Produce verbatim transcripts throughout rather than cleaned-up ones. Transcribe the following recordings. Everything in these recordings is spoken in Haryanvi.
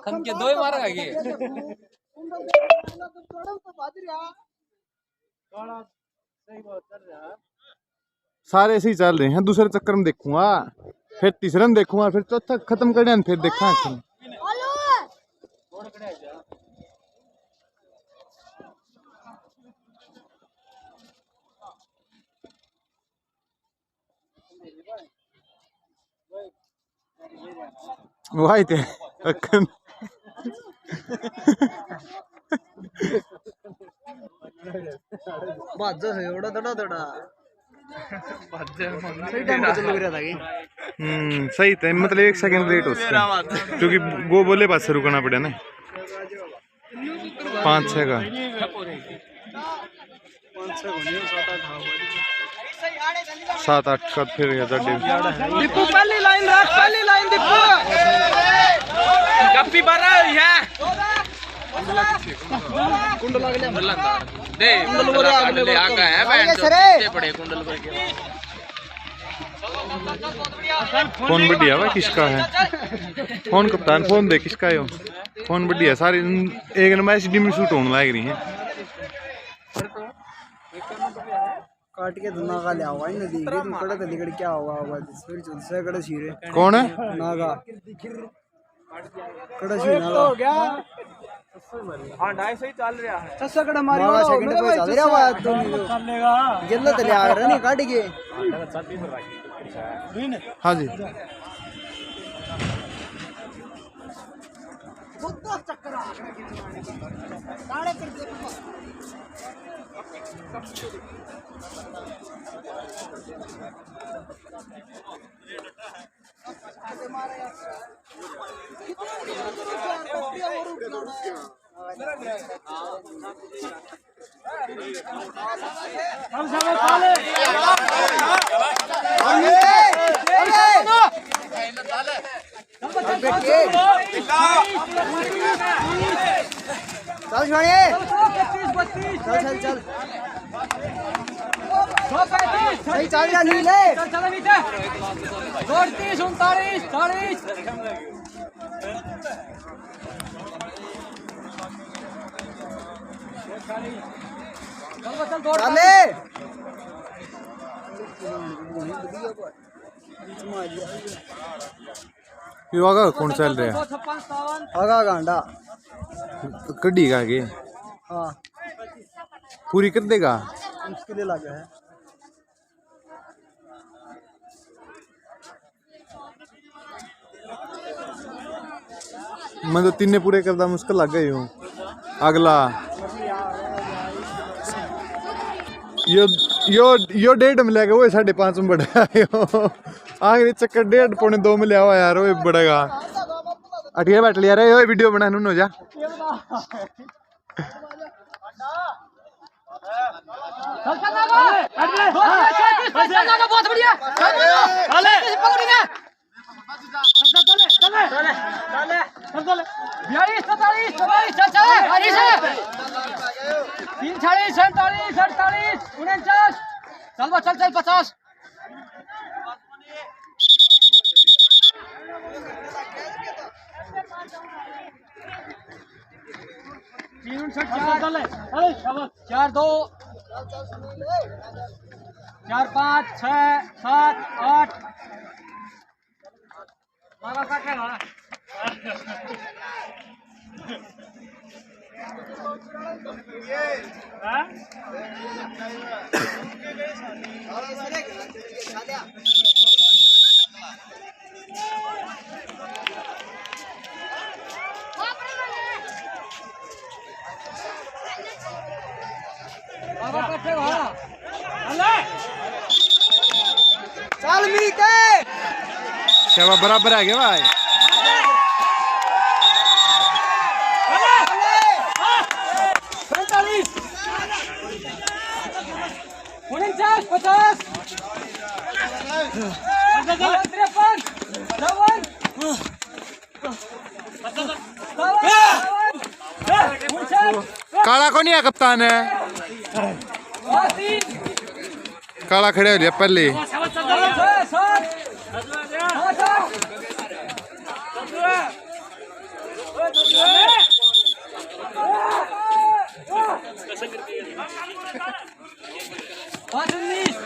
हम के दो ही मार खा गए। सारे ऐसे ही चल रहे हैं, दूसरे चक्कर में देखूंगा, फिर तीसरे में देखूंगा, फिर चौथा खत्म कर दें, फिर देखा। भाई ते भाजो से उड़ा थोड़ा थोड़ा। सही टाइम पे चल रहा था कि हम्म, सही टाइम, मतलब एक सेकंड लेट हो सकता है, क्योंकि वो बोले बात से रुकना पड़ा ना। पाँच छः का। सात आठ का फिर ये दड्डे। दीपू पहली लाइन रख, पहली लाइन दीपू। गप्पी बारह हुई है। कुंडल अगले। दे, कुंडल बोले अगले ले, आ गए हैं, बहन चोद, सरे। कितने बड़े कुंडल बोल के। फोन बढ़िया हुआ, किसका है? फोन कप्तान, फोन दे, किसका है वो? फोन बढ़िया, सारे एक नंबर एचडी में शूट होने लग रही है। काट के तो नागा ले आओ, इन नदी के तुम कड़े तो निकल क्या होगा, होगा, फिर से कड़े सीरे। कौन है? नागा। कड़ा छीना हो गया। हाँ, ढाई सौ ही चल रहा है। छह सौ कड़ा मारी मारा वाला हो सेकंड गया पे भाई, चल रहा है। तुम तो चलेगा। गेंदा तो ले आ रहे नहीं, काट के। हाँ जी। चल छोड़े। चल, चल, चल। सही, चाल जा, नीले। चल, चल, नीचे। चौंतीस, उनतालीस, चालीस। चल, चल, दौड़। चाले। यो आगा कौन चल रहा है? आगा गांडा। कड्डी का आगे? हाँ। पूरी कर देगा? मुश्किल लगा है। मैं तो तीन पूरे करदा मुश्किल लग गई हूँ। अगला यो, यो, यो डेढ़ में लेके वो साढ़े पाँच में बढ़ा यो। आखिरी चक्कर डेढ़ पौने दो में ले आओ यार, वो बढ़ेगा। अटिया बैठ लिया रे, यो वीडियो बना नून हो जा। चल, चल, नागा। चल, चल, नागा, बहुत बढ़िया। चल, चल, चल, पकड़ ले। चल, चल, चल, चल, चल, चल, चल। बयालीस, तैंतालीस, चौवालीस, चल, चल, चालीस है। तीन चालीस, सैंतालीस, अड़तालीस, उनचास। चल, बस, चल, चल, पचास। तीन उनसठ, चार, चार दो, चार पाँच, छः, सात, आठ। बारह का क्या हुआ? हाँ? चल मीते। सेवा बराबर आ गया भाई। पैंतालीस। उनचास, पचास। तिरपन, चौवन। काला को नहीं है कप्तान है। काला खड़े हो लिया पहले। पाँच उन्नीस।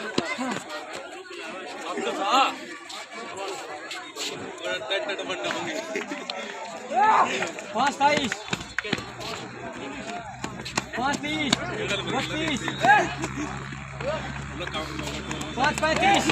पाँच तेईस। पाँच तीस। बत्तीस। पाँच पैंतीस।